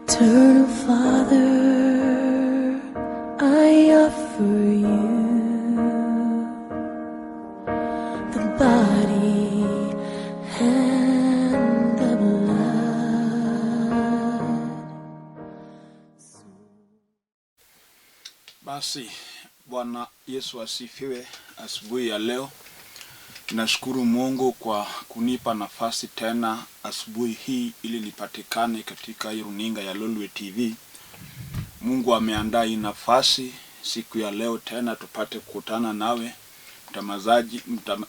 Eternal Father, I offer you the body and the blood. Basi Bwana Yesu asifiwe. Asubuhi ya leo nashukuru Mungu kwa kunipa nafasi tena asubuhi hii ili nipatikane katika hii runinga ya Lolwe TV. Mungu ameandaa hii nafasi siku ya leo tena tupate kukutana nawe mtamazaji,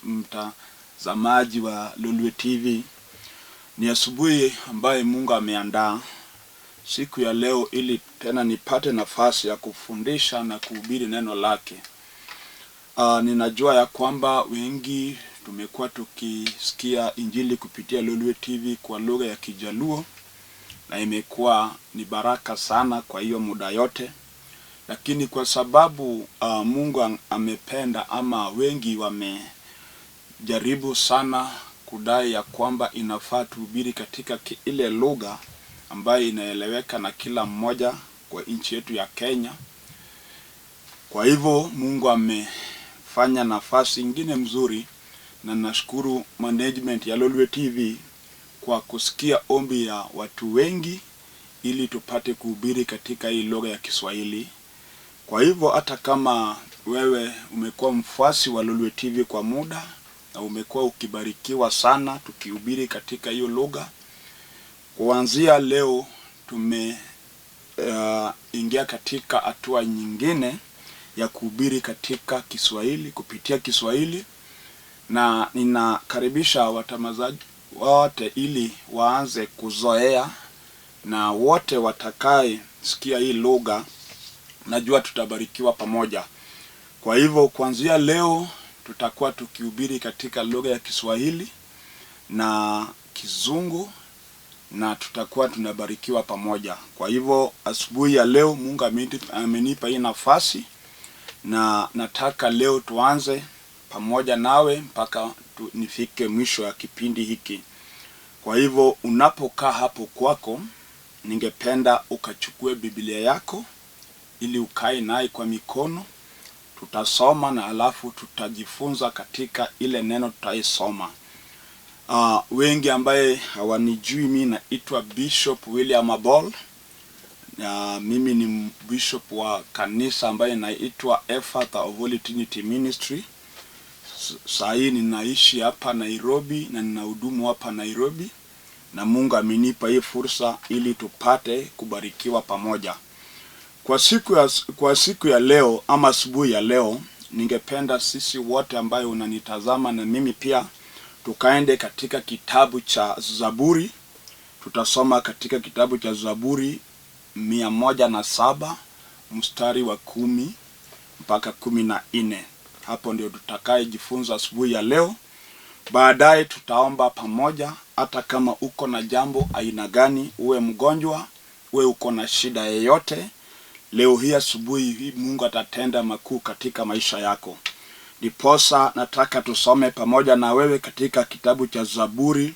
mtazamaji wa Lolwe TV. Ni asubuhi ambaye Mungu ameandaa siku ya leo ili tena nipate nafasi ya kufundisha na kuhubiri neno lake. Ninajua ya kwamba wengi tumekuwa tukisikia injili kupitia Lolwe TV kwa lugha ya Kijaluo na imekuwa ni baraka sana kwa hiyo muda yote, lakini kwa sababu Mungu amependa ama wengi wamejaribu sana kudai ya kwamba inafaa tuhubiri katika ile lugha ambayo inaeleweka na kila mmoja kwa nchi yetu ya Kenya. Kwa hivyo Mungu amefanya nafasi ingine mzuri, na nashukuru management ya Lolwe TV kwa kusikia ombi ya watu wengi ili tupate kuhubiri katika hii lugha ya Kiswahili. Kwa hivyo hata kama wewe umekuwa mfuasi wa Lolwe TV kwa muda na umekuwa ukibarikiwa sana tukihubiri katika hiyo lugha, kuanzia leo tume ingia katika hatua nyingine ya kuhubiri katika Kiswahili kupitia Kiswahili, na ninakaribisha watamazaji wote ili waanze kuzoea, na wote watakaye sikia hii lugha, najua tutabarikiwa pamoja. Kwa hivyo kuanzia leo tutakuwa tukihubiri katika lugha ya Kiswahili na Kizungu na tutakuwa tunabarikiwa pamoja. Kwa hivyo asubuhi ya leo Mungu amenipa hii nafasi na nataka leo tuanze pamoja nawe mpaka nifike mwisho ya kipindi hiki. Kwa hivyo unapokaa hapo kwako, ningependa ukachukue Biblia yako ili ukae naye kwa mikono. Tutasoma na alafu tutajifunza katika ile neno tutaisoma. Wengi ambaye hawanijui mimi naitwa Bishop William Abol. Mimi ni bishop wa kanisa ambaye inaitwa Ephatha of Holy Trinity Ministry. Saa hii ninaishi hapa Nairobi na ninahudumu hapa Nairobi, na Mungu amenipa hii fursa ili tupate kubarikiwa pamoja. Kwa siku ya leo ama asubuhi ya leo, ningependa sisi wote ambayo unanitazama na mimi pia tukaende katika kitabu cha Zaburi. Tutasoma katika kitabu cha Zaburi 107 mstari wa 10 mpaka 14. Hapo ndio tutakayejifunza asubuhi ya leo. Baadaye tutaomba pamoja. Hata kama uko na jambo aina gani, uwe mgonjwa, uwe uko na shida yeyote, leo hii asubuhi hii Mungu atatenda makuu katika maisha yako. Ndiposa nataka tusome pamoja na wewe katika kitabu cha Zaburi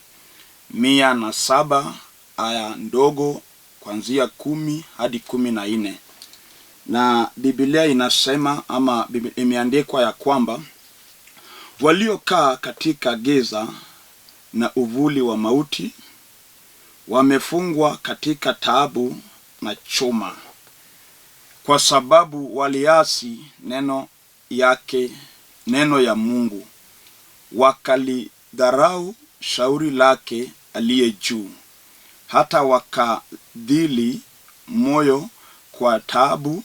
107 aya ndogo kuanzia 10 hadi 14. Na Biblia inasema ama imeandikwa ya kwamba waliokaa katika giza na uvuli wa mauti wamefungwa katika taabu na chuma, kwa sababu waliasi neno yake, neno ya Mungu, wakalidharau shauri lake aliye juu, hata wakadhili moyo kwa taabu,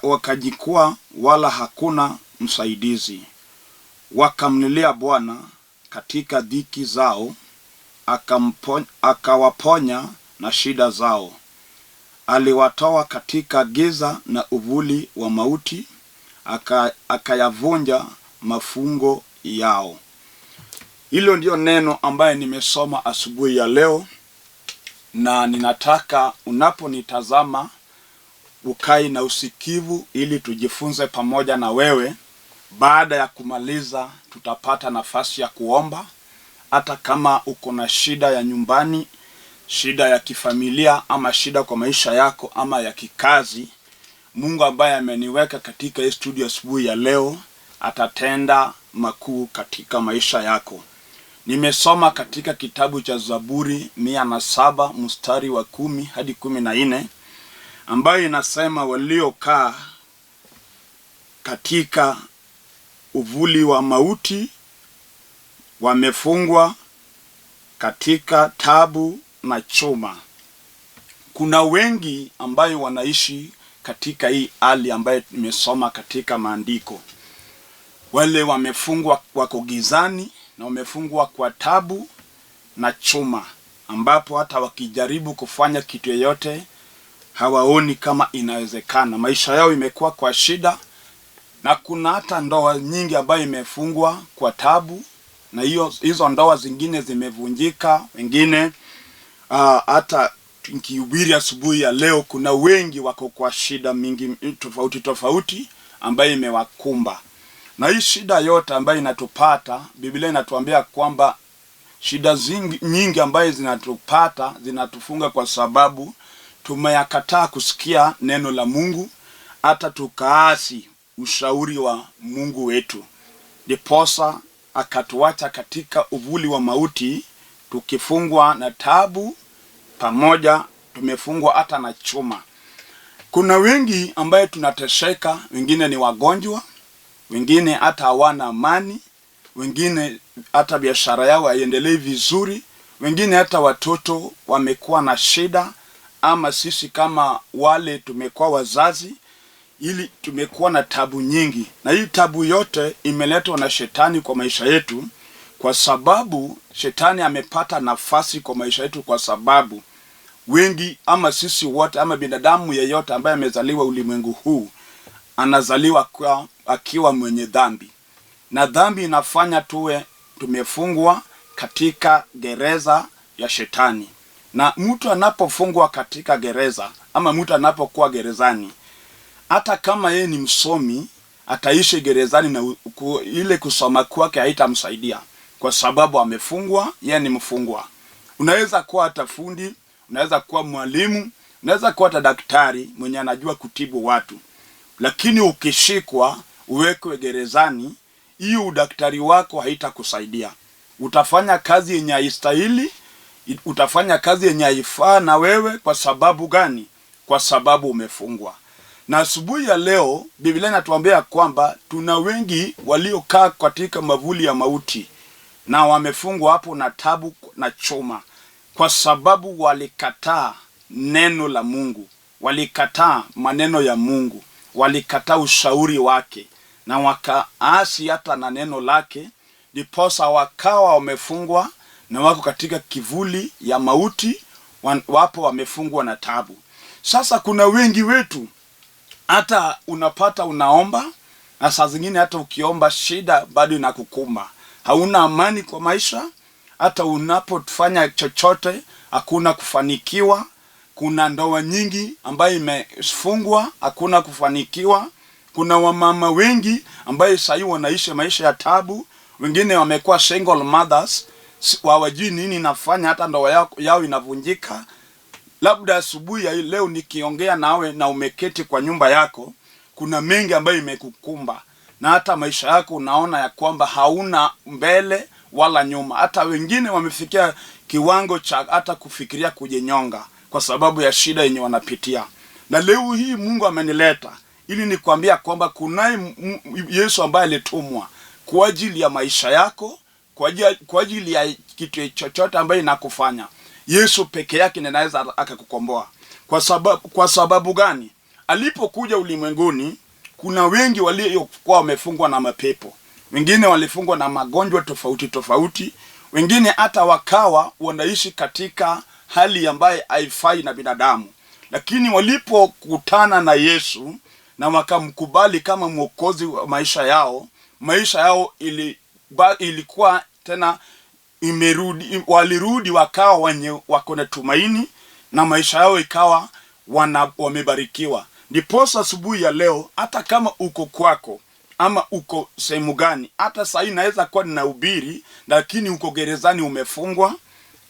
wakajikwaa wala hakuna msaidizi. Wakamlilia Bwana katika dhiki zao, akawaponya na shida zao. Aliwatoa katika giza na uvuli wa mauti, akayavunja mafungo yao. Hilo ndio neno ambaye nimesoma asubuhi ya leo, na ninataka unaponitazama ukae na usikivu ili tujifunze pamoja na wewe. Baada ya kumaliza tutapata nafasi ya kuomba. Hata kama uko na shida ya nyumbani, shida ya kifamilia ama shida kwa maisha yako ama ya kikazi, Mungu ambaye ameniweka katika hii studio asubuhi ya leo atatenda makuu katika maisha yako. Nimesoma katika kitabu cha Zaburi 107 mstari wa 10 hadi 14 ambayo inasema, waliokaa katika uvuli wa mauti wamefungwa katika tabu na chuma. Kuna wengi ambayo wanaishi katika hii hali ambayo nimesoma katika maandiko. Wale wamefungwa wako gizani na wamefungwa kwa tabu na chuma, ambapo hata wakijaribu kufanya kitu yoyote hawaoni kama inawezekana. Maisha yao imekuwa kwa shida, na kuna hata ndoa nyingi ambayo imefungwa kwa tabu, na hizo ndoa zingine zimevunjika. Wengine hata nikihubiri asubuhi ya leo, kuna wengi wako kwa shida mingi tofauti tofauti ambayo imewakumba. Na hii shida yote ambayo inatupata, Biblia inatuambia kwamba shida nyingi ambayo zinatupata zinatufunga kwa sababu tumeyakataa kusikia neno la Mungu, hata tukaasi ushauri wa Mungu wetu, ndiposa akatuacha katika uvuli wa mauti, tukifungwa na tabu pamoja, tumefungwa hata na chuma. Kuna wengi ambaye tunateseka, wengine ni wagonjwa, wengine hata hawana amani, wengine hata biashara yao haiendelei vizuri, wengine hata watoto wamekuwa na shida, ama sisi kama wale tumekuwa wazazi, ili tumekuwa na tabu nyingi, na hii tabu yote imeletwa na shetani kwa maisha yetu, kwa sababu shetani amepata nafasi kwa maisha yetu, kwa sababu wengi ama sisi wote ama binadamu yeyote ambaye amezaliwa ulimwengu huu anazaliwa akiwa mwenye dhambi, na dhambi inafanya tuwe tumefungwa katika gereza ya shetani. Na mtu anapofungwa katika gereza ama mtu anapokuwa gerezani, hata kama yeye ni msomi ataishi gerezani na ile kusoma kwake haitamsaidia kwa sababu amefungwa, yeye ni mfungwa. Unaweza kuwa hata fundi, unaweza kuwa mwalimu, unaweza kuwa hata daktari mwenye anajua kutibu watu, lakini ukishikwa uwekwe gerezani, hiyo udaktari wako haitakusaidia. Utafanya kazi yenye haistahili, utafanya kazi yenye haifaa na wewe. Kwa sababu gani? Kwa sababu umefungwa. Na asubuhi ya leo Biblia inatuambia kwamba tuna wengi waliokaa katika mavuli ya mauti na wamefungwa hapo na tabu na chuma, kwa sababu walikataa neno la Mungu, walikataa maneno ya Mungu, walikataa ushauri wake na wakaasi hata na neno lake, ndiposa wakawa wamefungwa na wako katika kivuli ya mauti, wapo wamefungwa na tabu. Sasa kuna wengi wetu hata unapata unaomba, na saa zingine hata ukiomba shida bado inakukumba, hauna amani kwa maisha. Hata unapofanya chochote hakuna kufanikiwa. Kuna ndoa nyingi ambayo imefungwa, hakuna kufanikiwa. Kuna wamama wengi ambaye sahii wanaishi maisha ya tabu, wengine wamekuwa single mothers, hawajui nini inafanya, hata ndoa yao inavunjika. Labda asubuhi ya leo nikiongea nawe na umeketi kwa nyumba yako, kuna mengi ambayo imekukumba na hata maisha yako unaona ya kwamba hauna mbele wala nyuma. Hata wengine wamefikia kiwango cha hata kufikiria kujinyonga kwa sababu ya shida yenye wanapitia. Na leo hii Mungu amenileta ili nikwambia kwamba kunaye Yesu ambaye alitumwa kwa ajili ya maisha yako, kwa ajili ya kitu chochote ambayo inakufanya. Yesu peke yake ndiye anaweza akakukomboa. Kwa sababu gani? Alipokuja ulimwenguni, kuna wengi waliokuwa wamefungwa na mapepo, wengine walifungwa na magonjwa tofauti tofauti, wengine hata wakawa wanaishi katika hali ambayo haifai na binadamu. Lakini walipokutana na Yesu na wakamkubali kama mwokozi wa maisha yao, maisha yao ilikuwa tena imerudi, walirudi wakawa wenye wako na tumaini na maisha yao ikawa wamebarikiwa. Ndiposa asubuhi ya leo, hata kama uko kwako ama uko sehemu gani, hata saa hii naweza kuwa ninahubiri, lakini uko gerezani umefungwa,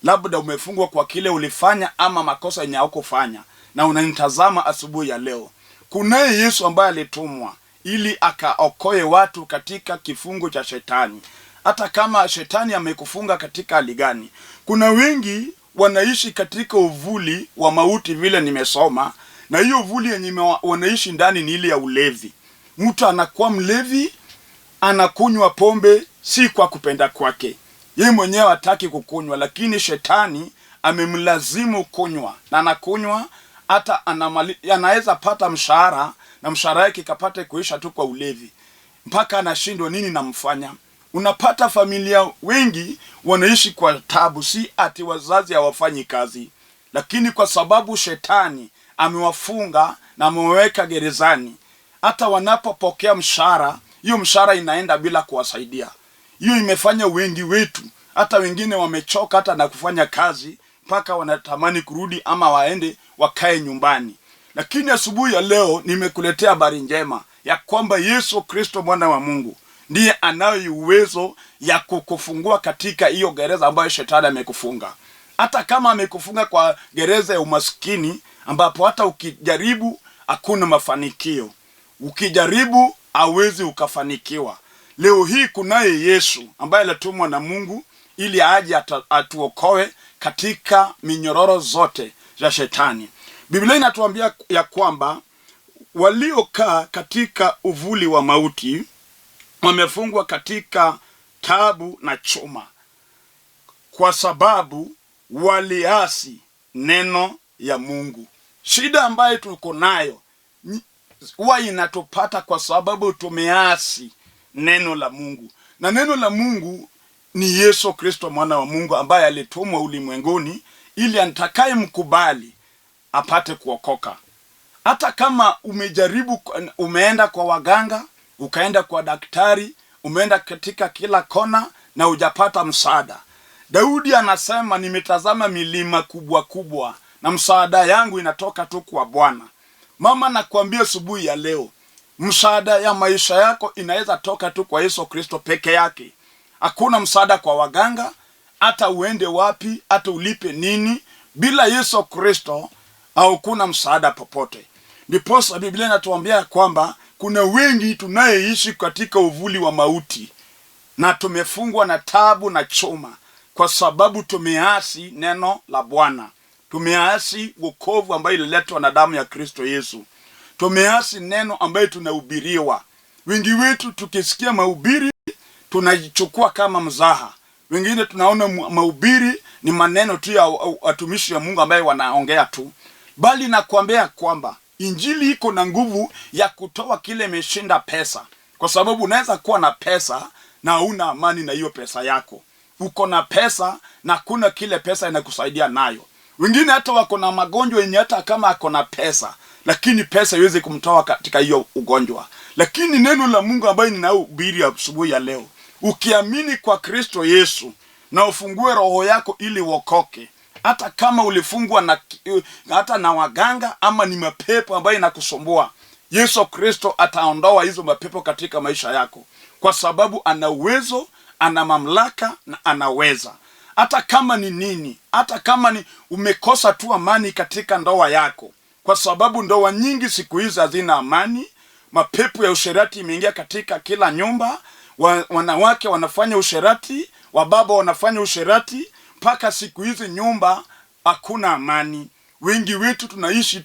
Labda umefungwa kwa kile ulifanya ama makosa yenye haukufanya, na unanitazama asubuhi ya leo. Kunaye Yesu ambaye alitumwa ili akaokoe watu katika kifungo cha shetani, hata kama shetani amekufunga katika hali gani. Kuna wengi wanaishi katika uvuli wa mauti, vile nimesoma, na hiyo uvuli yenye wanaishi ndani ni ile ya ulevi. Mtu anakuwa mlevi, anakunywa pombe si kwa kupenda kwake, yeye mwenyewe hataki kukunywa, lakini shetani amemlazimu kunywa, na anakunywa hata anaweza pata mshahara na mshahara yake ikapate kuisha tu kwa ulevi, mpaka anashindwa nini namfanya. Unapata familia wengi wanaishi kwa tabu, si ati wazazi hawafanyi kazi, lakini kwa sababu shetani amewafunga na amewaweka gerezani, hata wanapopokea mshahara, hiyo mshahara inaenda bila kuwasaidia. Hiyo imefanya wengi wetu, hata wengine wamechoka hata na kufanya kazi, mpaka wanatamani kurudi ama waende wakae nyumbani. Lakini asubuhi ya leo nimekuletea habari njema ya kwamba Yesu Kristo mwana wa Mungu ndiye anayo uwezo ya kukufungua katika hiyo gereza ambayo shetani amekufunga. Hata kama amekufunga kwa gereza ya umaskini, ambapo hata ukijaribu hakuna mafanikio, ukijaribu hauwezi ukafanikiwa. Leo hii kunaye Yesu ambaye alitumwa na Mungu ili aje atuokoe katika minyororo zote za shetani. Biblia inatuambia ya kwamba waliokaa katika uvuli wa mauti wamefungwa katika taabu na chuma, kwa sababu waliasi neno ya Mungu. Shida ambayo tuko nayo huwa inatupata kwa sababu tumeasi neno la Mungu, na neno la Mungu ni Yesu Kristo mwana wa Mungu ambaye alitumwa ulimwenguni ili atakaye mkubali apate kuokoka. Hata kama umejaribu, umeenda kwa waganga, ukaenda kwa daktari, umeenda katika kila kona na hujapata msaada. Daudi anasema, nimetazama milima kubwa kubwa na msaada yangu inatoka tu kwa Bwana. Mama, nakwambia asubuhi ya leo, msaada ya maisha yako inaweza toka tu kwa Yesu Kristo peke yake. Hakuna msaada kwa waganga, hata uende wapi, hata ulipe nini, bila Yesu Kristo hakuna msaada popote. Ndiposa Biblia inatuambia kwamba kuna wengi tunayeishi katika uvuli wa mauti na tumefungwa na taabu na chuma, kwa sababu tumeasi neno la Bwana, tumeasi wokovu ambayo ililetwa na damu ya Kristo Yesu, tumeasi neno ambayo tunahubiriwa. Wengi wetu tukisikia mahubiri tunaichukua kama mzaha. Wengine tunaona mahubiri ni maneno tu ya watumishi wa Mungu ambaye wanaongea tu, bali nakwambia kwamba injili iko na nguvu ya kutoa kile imeshinda pesa, kwa sababu unaweza kuwa na pesa na huna amani na hiyo pesa yako. Uko na pesa na kuna kile pesa inakusaidia nayo. Wengine hata wako na magonjwa yenye hata kama ako na pesa, lakini pesa haiwezi kumtoa katika hiyo ugonjwa. Lakini neno la Mungu ambayo ninahubiri asubuhi ya leo, ukiamini kwa Kristo Yesu na ufungue roho yako ili uokoke, hata kama ulifungwa na hata na waganga ama ni mapepo ambayo inakusumbua, Yesu Kristo ataondoa hizo mapepo katika maisha yako, kwa sababu ana uwezo, ana mamlaka na anaweza. Hata kama ni nini, hata kama ni umekosa tu amani katika ndoa yako, kwa sababu ndoa nyingi siku hizi hazina amani. Mapepo ya usherati imeingia katika kila nyumba. Wanawake wanafanya usherati, wababa wanafanya usherati, mpaka siku hizi nyumba hakuna amani. Wengi wetu tunaishi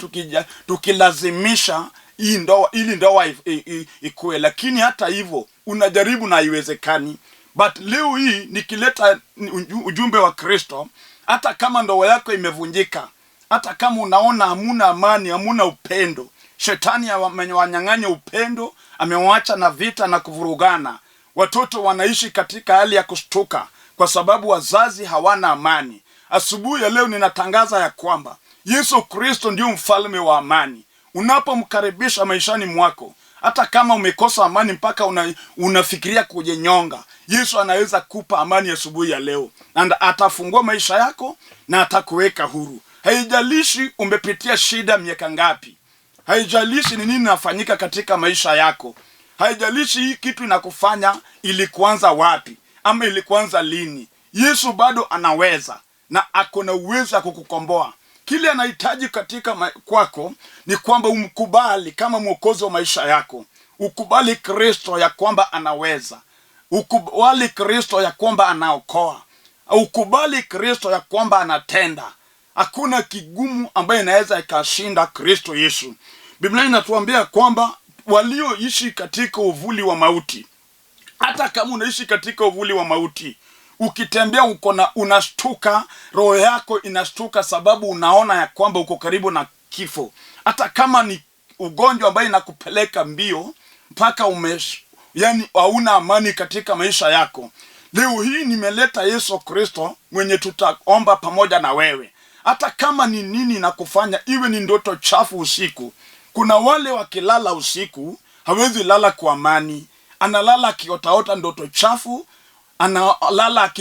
tukilazimisha hii ndoa ili ndoa ikue, lakini hata hivyo unajaribu na haiwezekani. But leo hii nikileta ujumbe wa Kristo, hata kama ndoa yako imevunjika, hata kama unaona hamuna amani, hamuna upendo, shetani amewanyang'anya upendo, amewaacha na vita na kuvurugana. Watoto wanaishi katika hali ya kushtuka kwa sababu wazazi hawana amani. Asubuhi ya leo ninatangaza ya kwamba Yesu Kristo ndio mfalme wa amani. Unapomkaribisha maishani mwako, hata kama umekosa amani mpaka unafikiria kujinyonga, Yesu anaweza kupa amani asubuhi ya leo, na atafungua maisha yako na atakuweka huru. Haijalishi umepitia shida miaka ngapi, haijalishi ni nini inafanyika katika maisha yako, haijalishi hii kitu inakufanya ilikuanza wapi ama ilikuanza lini, Yesu bado anaweza na ako na uwezo wa kukukomboa. Kile anahitaji katika kwako ni kwamba umkubali kama mwokozi wa maisha yako, ukubali Kristo ya kwamba anaweza, ukubali Kristo ya kwamba anaokoa, ukubali Kristo ya kwamba anatenda. Hakuna kigumu ambaye inaweza ikashinda Kristo Yesu. Biblia inatuambia kwamba walioishi katika uvuli wa mauti, hata kama unaishi katika uvuli wa mauti, ukitembea uko na unashtuka, roho yako inashtuka, sababu unaona ya kwamba uko karibu na kifo. Hata kama ni ugonjwa ambayo inakupeleka mbio mpaka yani hauna amani katika maisha yako. Leo hii nimeleta Yesu Kristo mwenye tutaomba pamoja na wewe. Hata kama ni nini nakufanya, iwe ni ndoto chafu usiku. Kuna wale wakilala usiku hawezi lala kwa amani, analala akiotaota ndoto chafu, analala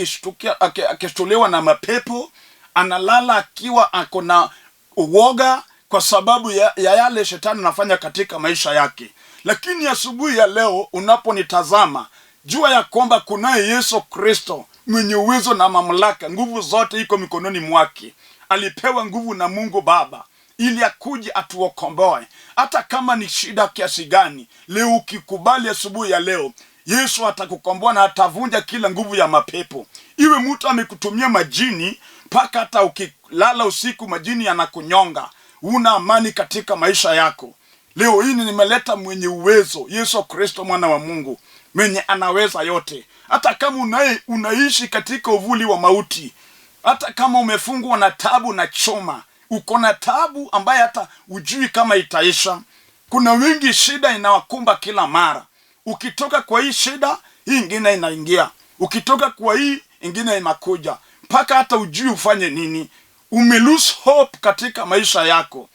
akishtuliwa na mapepo, analala akiwa ako na uoga kwa sababu ya yale shetani anafanya katika maisha yake. Lakini asubuhi ya leo unaponitazama, jua ya kwamba kunaye Yesu Kristo mwenye uwezo na mamlaka, nguvu zote iko mikononi mwake. Alipewa nguvu na Mungu Baba ili akuje atuokomboe, hata kama ni shida kiasi gani. Leo ukikubali asubuhi ya leo, Yesu atakukomboa na atavunja kila nguvu ya mapepo. Iwe mtu amekutumia majini, mpaka hata ukilala usiku majini yanakunyonga, huna amani katika maisha yako. Leo hii nimeleta mwenye uwezo, Yesu Kristo mwana wa Mungu, mwenye anaweza yote. Hata kama unaishi katika uvuli wa mauti, hata kama umefungwa na tabu na choma, uko na tabu ambaye hata hujui kama itaisha. Kuna wingi shida inawakumba kila mara. Ukitoka kwa hii shida, hii ingine inaingia. Ukitoka kwa hii ingine inakuja, mpaka hata hujui ufanye nini. Ume lose hope katika maisha yako.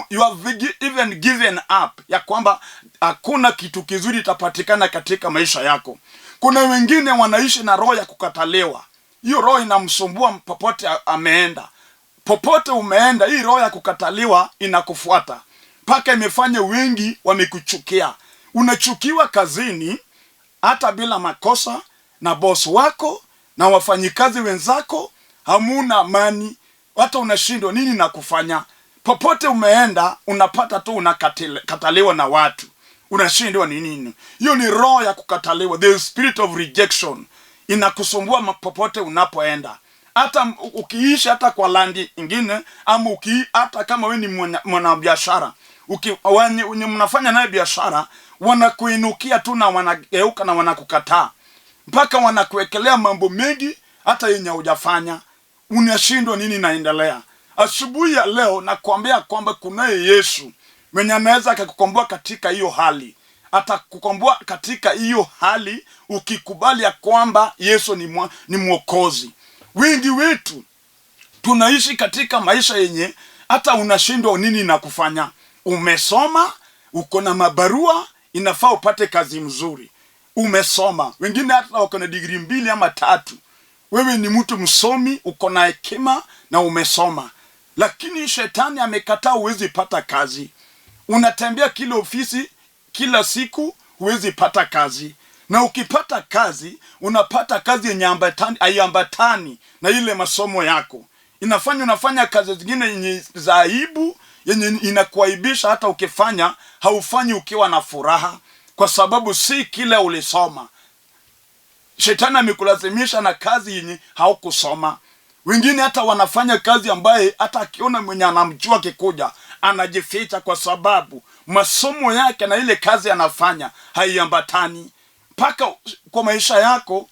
You have even given up ya kwamba hakuna kitu kizuri itapatikana katika maisha yako. Kuna wengine wanaishi na roho ya kukataliwa. Hiyo roho inamsumbua popote ameenda. Popote umeenda, hii roho ya kukataliwa inakufuata mpaka imefanya wengi wamekuchukia. Unachukiwa kazini hata bila makosa, na boss wako na wafanyikazi wenzako, hamuna amani, hata unashindwa nini na kufanya. Popote umeenda unapata tu unakataliwa na watu, unashindwa ni nini. Hiyo ni roho ya kukataliwa, the spirit of rejection inakusumbua popote unapoenda. Hata ukiishi hata kwa land ingine, ama hata kama wewe ni mwanabiashara, wenye mnafanya naye biashara wanakuinukia tu na wanageuka na wanakukataa, mpaka wanakuwekelea mambo mengi hata yenye hujafanya. Unashindwa nini naendelea. Asubuhi ya leo nakwambia kwamba kunaye Yesu mwenye anaweza akakukomboa katika hiyo hali. Atakukomboa katika hiyo hali ukikubali ya kwamba Yesu ni Mwokozi. Wengi wetu tunaishi katika maisha yenye hata unashindwa nini na kufanya. Umesoma, uko na mabarua, inafaa upate kazi mzuri. Umesoma, wengine hata wako na digrii 2 ama 3. Wewe ni mtu msomi, uko na hekima na umesoma, lakini shetani amekataa, huwezi pata kazi. Unatembea kila ofisi kila siku, huwezi pata kazi. Na ukipata kazi, unapata kazi yenye haiambatani na ile masomo yako. Inafanya unafanya kazi zingine yenye za aibu, yenye inakuaibisha. Hata ukifanya, haufanyi ukiwa na furaha, kwa sababu si kile ulisoma. Shetani amekulazimisha na kazi yenye haukusoma. Wengine hata wanafanya kazi ambaye hata akiona mwenye anamjua akikuja anajificha, kwa sababu masomo yake na ile kazi anafanya haiambatani. Mpaka kwa maisha yako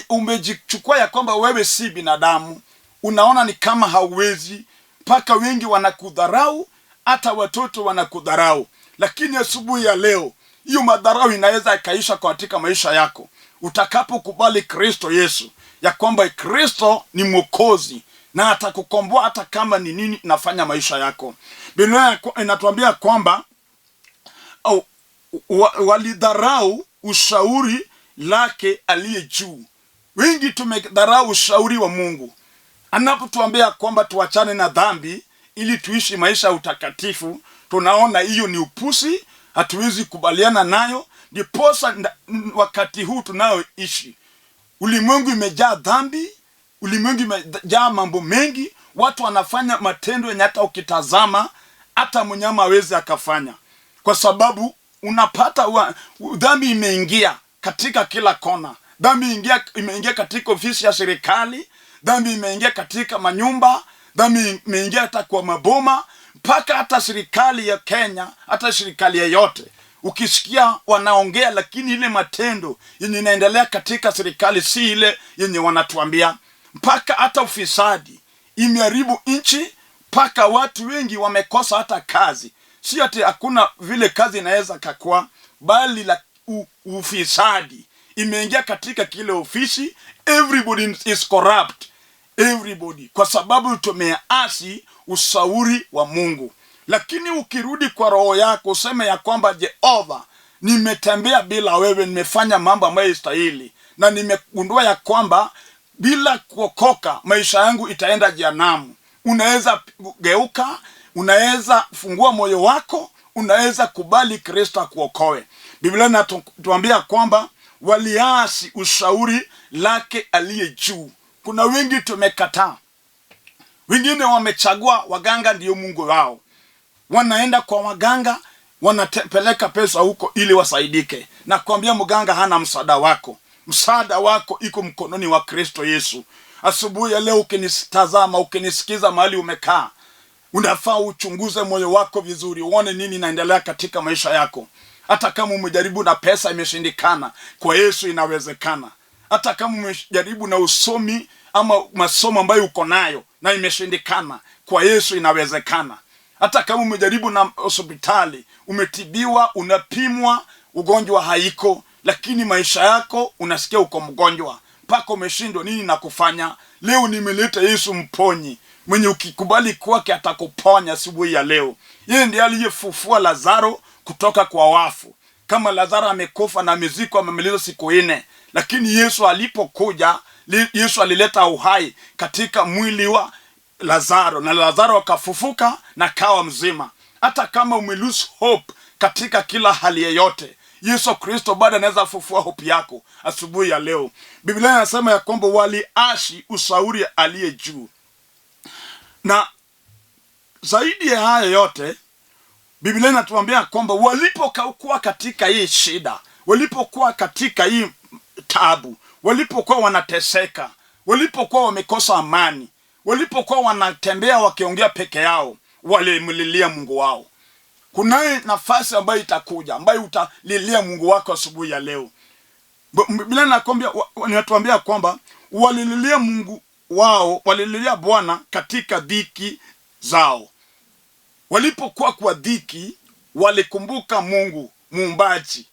umejichukua ya kwamba wewe si binadamu, unaona ni kama hauwezi, mpaka wengi wanakudharau, hata watoto wanakudharau. Lakini asubuhi ya leo hiyo madharau inaweza ikaisha katika maisha yako utakapokubali Kristo Yesu, ya kwamba Kristo ni Mwokozi na atakukomboa hata kama ni nini nafanya maisha yako. Biblia inatuambia kwamba walidharau ushauri lake aliye juu. Wengi tumedharau ushauri wa Mungu anapotuambia kwamba tuachane na dhambi ili tuishi maisha ya utakatifu. Tunaona hiyo ni upusi, hatuwezi kubaliana nayo. Ndiposa wakati huu tunayoishi, ulimwengu imejaa dhambi, Ulimwengu imejaa mambo mengi, watu wanafanya matendo yenye hata ukitazama hata mnyama hawezi akafanya, kwa sababu unapata dhambi imeingia katika kila kona. Dhambi imeingia katika ofisi ya serikali, dhambi imeingia katika manyumba, dhambi imeingia hata kwa maboma, mpaka hata serikali ya Kenya, hata serikali yeyote ukisikia wanaongea, lakini ile matendo yenye inaendelea katika serikali si ile yenye wanatuambia. Mpaka hata ufisadi imeharibu nchi, mpaka watu wengi wamekosa hata kazi. Si ati hakuna vile kazi inaweza kakua, bali la ufisadi imeingia katika kile ofisi. Everybody is corrupt, everybody, kwa sababu tumeasi ushauri wa Mungu. Lakini ukirudi kwa roho yako useme ya kwamba Jehova, nimetembea bila wewe, nimefanya mambo ambayo istahili, na nimegundua ya kwamba bila kuokoka maisha yangu itaenda jehanamu. Unaweza geuka, unaweza fungua moyo wako, unaweza kubali Kristo akuokoe. Biblia inatuambia kwamba waliasi ushauri lake aliye juu. Kuna wengi tumekataa, wengine wamechagua waganga ndiyo Mungu wao, wanaenda kwa waganga, wanapeleka pesa huko ili wasaidike. Na kuambia mganga hana msaada wako, msaada wako iko mkononi wa Kristo Yesu. Asubuhi ya leo ukinitazama, ukinisikiza mahali umekaa, unafaa uchunguze moyo wako vizuri, uone nini inaendelea katika maisha yako. Hata kama umejaribu na pesa imeshindikana, kwa Yesu inawezekana. Hata kama umejaribu na usomi ama masomo ambayo uko nayo na imeshindikana, kwa Yesu inawezekana. Hata kama umejaribu na hospitali, umetibiwa, unapimwa, ugonjwa haiko, lakini maisha yako unasikia uko mgonjwa mpaka umeshindwa nini na kufanya. Leo nimeleta Yesu mponyi, mwenye ukikubali kwake atakuponya asubuhi ya leo. Yeye ndiye aliyefufua Lazaro kutoka kwa wafu. Kama Lazaro amekufa na amezikwa, amemaliza siku 4, lakini Yesu alipokuja, Yesu alileta uhai katika mwili wa Lazaro, na Lazaro akafufuka na kawa mzima. Hata kama ume lose hope katika kila hali yeyote, Yesu Kristo bado anaweza fufua hope yako asubuhi ya leo. Biblia inasema ya kwamba waliasi ushauri aliye juu. Na zaidi ya haya yote, Biblia inatuambia kwamba walipokuwa katika hii shida, walipokuwa katika hii taabu, walipokuwa wanateseka, walipokuwa wamekosa amani, walipokuwa wanatembea wakiongea peke yao, walimlilia Mungu wao. Kunaye nafasi ambayo itakuja ambayo utalilia Mungu wako asubuhi ya leo. Biblia inatuambia kwamba walililia Mungu wao, walililia Bwana katika dhiki zao. Walipokuwa kwa dhiki, walikumbuka Mungu muumbaji,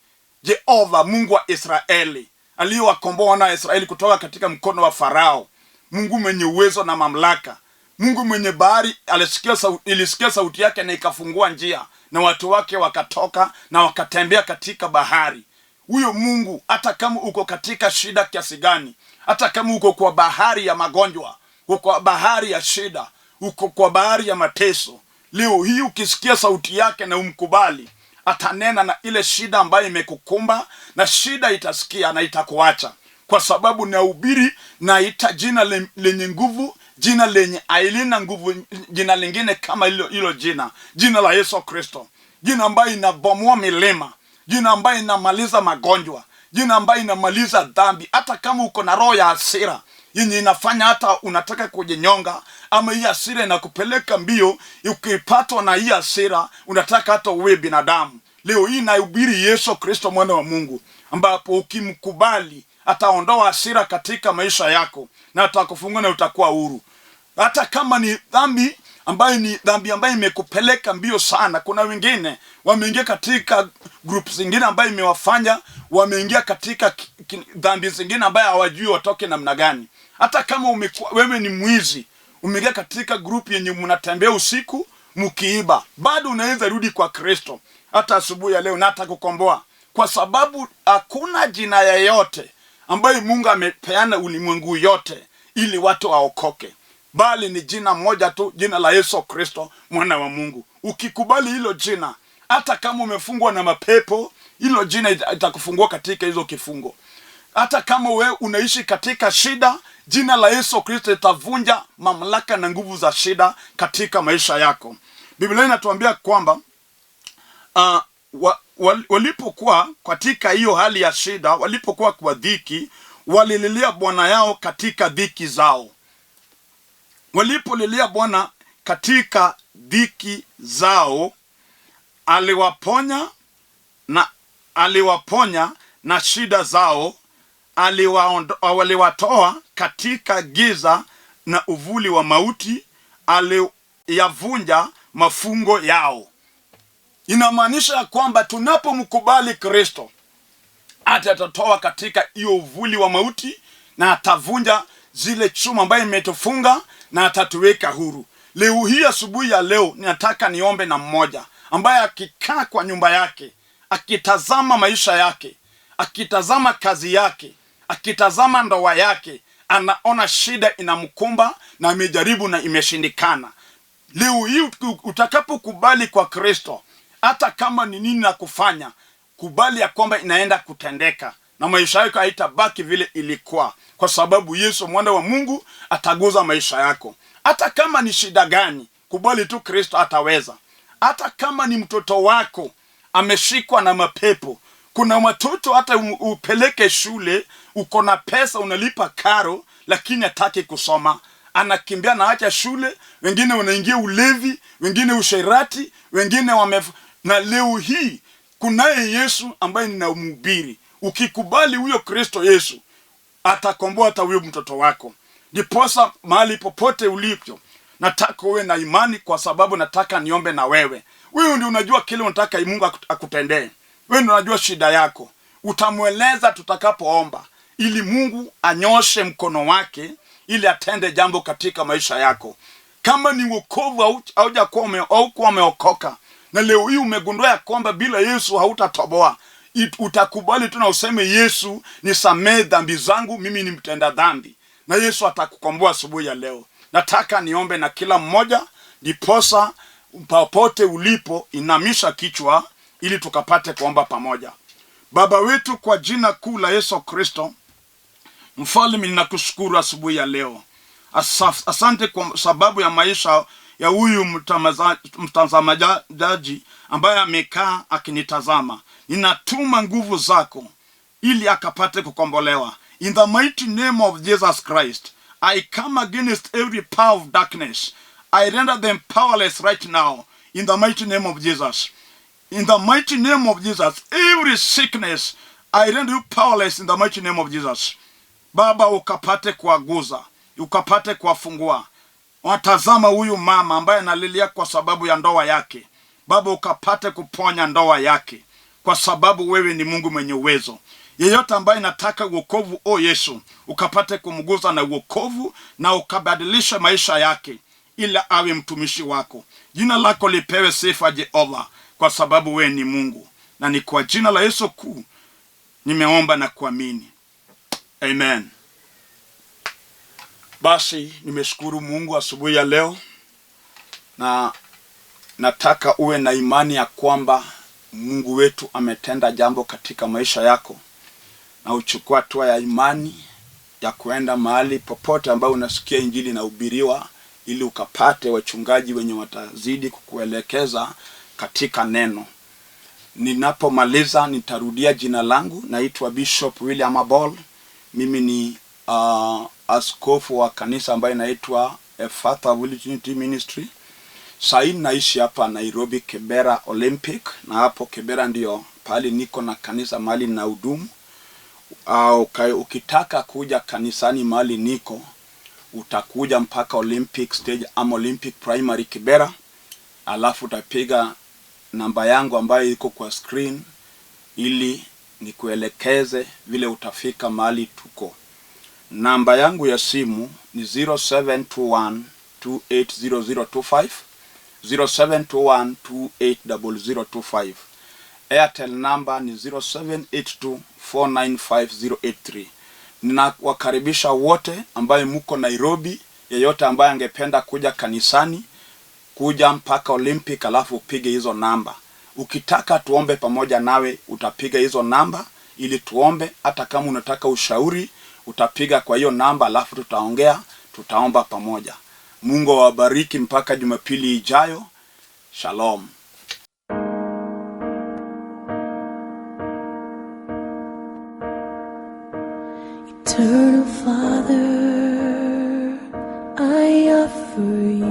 Jehova Mungu wa Israeli, aliyewakomboa wana wa Israeli kutoka katika mkono wa Farao. Mungu mwenye uwezo na mamlaka, Mungu mwenye bahari ilisikia sauti yake na ikafungua njia, na watu wake wakatoka na wakatembea katika bahari. Huyo Mungu, hata kama uko katika shida kiasi gani, hata kama uko kwa bahari ya magonjwa, uko kwa bahari ya shida, uko kwa bahari ya mateso, leo hii ukisikia sauti yake na umkubali, atanena na ile shida ambayo imekukumba, na shida itasikia na itakuacha. Kwa sababu nahubiri naita jina lenye nguvu, jina lenye hailina nguvu, jina lingine kama hilo jina, jina la Yesu Kristo, jina ambayo inabomoa milima, jina ambayo inamaliza magonjwa, jina ambayo inamaliza dhambi. Hata kama uko na roho ya hasira yenye inafanya hata unataka kujinyonga, ama hii hasira inakupeleka mbio, ukipatwa na hii hasira unataka hata uwe binadamu, leo hii nahubiri Yesu Kristo mwana wa Mungu, ambapo ukimkubali ataondoa hasira katika maisha yako na atakufungua na utakuwa huru. Hata kama ni dhambi ambayo ni dhambi ambayo imekupeleka mbio sana. Kuna wengine wameingia katika group zingine ambayo imewafanya wameingia katika dhambi zingine ambayo hawajui watoke namna gani. Hata kama wewe ni mwizi, umeingia katika group yenye mnatembea usiku mkiiba, bado unaweza rudi kwa Kristo hata asubuhi ya leo na atakukomboa, kwa sababu hakuna jina yeyote ambayo Mungu amepeana ulimwengu yote ili watu waokoke, bali ni jina moja tu, jina la Yesu Kristo mwana wa Mungu. Ukikubali hilo jina, hata kama umefungwa na mapepo, hilo jina itakufungua katika hizo kifungo. Hata kama wewe unaishi katika shida, jina la Yesu Kristo litavunja mamlaka na nguvu za shida katika maisha yako. Biblia inatuambia kwamba walipokuwa katika hiyo hali ya shida, walipokuwa kwa dhiki, walililia Bwana yao katika dhiki zao. Walipolilia Bwana katika dhiki zao, aliwaponya na shida zao, aliwatoa katika giza na uvuli wa mauti, aliyavunja mafungo yao. Inamaanisha ya kwamba tunapomkubali Kristo, hata atatoa katika hiyo uvuli wa mauti na atavunja zile chuma ambayo imetufunga na atatuweka huru. Leo hii, asubuhi ya leo, ninataka niombe na mmoja ambaye akikaa kwa nyumba yake, akitazama maisha yake, akitazama kazi yake, akitazama ndoa yake, anaona shida inamkumba na amejaribu na imeshindikana. Leo hii utakapokubali kwa Kristo, hata kama ni nini na kufanya, kubali ya kwamba inaenda kutendeka na maisha yako haitabaki vile ilikuwa, kwa sababu Yesu mwana wa Mungu ataguza maisha yako. Hata kama ni shida gani, kubali tu Kristo ataweza. Hata kama ni mtoto wako ameshikwa na mapepo, kuna watoto hata upeleke shule, uko na pesa unalipa karo, lakini hataki kusoma, anakimbia na acha shule. Wengine wanaingia ulevi, wengine usherati, wengine wame na leo hii kunaye Yesu ambaye ninamhubiri. Ukikubali huyo Kristo Yesu atakomboa hata huyo mtoto wako. Ndiposa mahali popote ulipo, nataka uwe na imani, kwa sababu nataka niombe na wewe. Wewe ndio unajua kile unataka Mungu akutendee. Wewe ndio unajua shida yako, utamweleza tutakapoomba, ili Mungu anyoshe mkono wake ili atende jambo katika maisha yako. Kama ni wokovu, haukuwa umeokoka na leo hii umegundua ya kwamba bila Yesu hautatoboa, utakubali tu na useme, "Yesu, nisamee dhambi zangu, mimi ni mtenda dhambi," na Yesu atakukomboa asubuhi ya leo. Nataka niombe na kila mmoja, ndiposa popote ulipo inamisha kichwa ili tukapate kuomba pamoja. Baba wetu, kwa jina kuu la Yesu Kristo, Mfalme, ninakushukuru asubuhi ya leo. Asante kwa sababu ya maisha ya huyu mtazamaji ambaye amekaa akinitazama. Ninatuma nguvu zako ili akapate kukombolewa. In the mighty name of Jesus Christ, I come against every power of darkness. I render them powerless right now, in the mighty name of Jesus. In the mighty name of Jesus, every sickness, I render you powerless in the mighty name of Jesus. Baba, ukapate kuwaguza, ukapate kuwafungua. Watazama huyu mama ambaye analilia kwa sababu ya ndoa yake. Baba, ukapate kuponya ndoa yake, kwa sababu wewe ni Mungu mwenye uwezo. Yeyote ambaye nataka uokovu, o Yesu, ukapate kumguza na uokovu na ukabadilisha maisha yake, ili awe mtumishi wako. Jina lako lipewe sifa, Jehova, kwa sababu wewe ni Mungu, na ni kwa jina la Yesu kuu nimeomba na kuamini, amen. Basi nimeshukuru Mungu asubuhi ya leo, na nataka uwe na imani ya kwamba Mungu wetu ametenda jambo katika maisha yako, na uchukue hatua ya imani ya kuenda mahali popote ambayo unasikia injili inahubiriwa, ili ukapate wachungaji wenye watazidi kukuelekeza katika neno. Ninapomaliza nitarudia jina langu, naitwa Bishop William Abol. Mimi ni askofu wa kanisa ambayo inaitwa Efatha Unity Ministry. Sahii naishi hapa Nairobi, Kibera Olympic, na hapo Kibera ndio pahali niko na kanisa mahali na hudumu. Ukitaka kuja kanisani mahali niko, utakuja mpaka Olympic stage ama Olympic Primary Kibera, alafu utapiga namba yangu ambayo iko kwa screen ili nikuelekeze vile utafika mahali tuko. Namba yangu ya simu ni 0721 280025, 0721 280025. Airtel namba ni 0782 495083. Ninawakaribisha wote ambaye muko Nairobi, yeyote ambaye angependa kuja kanisani, kuja mpaka Olympic alafu upige hizo namba. Ukitaka tuombe pamoja nawe, utapiga hizo namba. ili tuombe. Hata kama unataka ushauri, utapiga kwa hiyo namba, alafu tutaongea, tutaomba pamoja. Mungu awabariki mpaka Jumapili ijayo. Shalom. Eternal Father, I offer you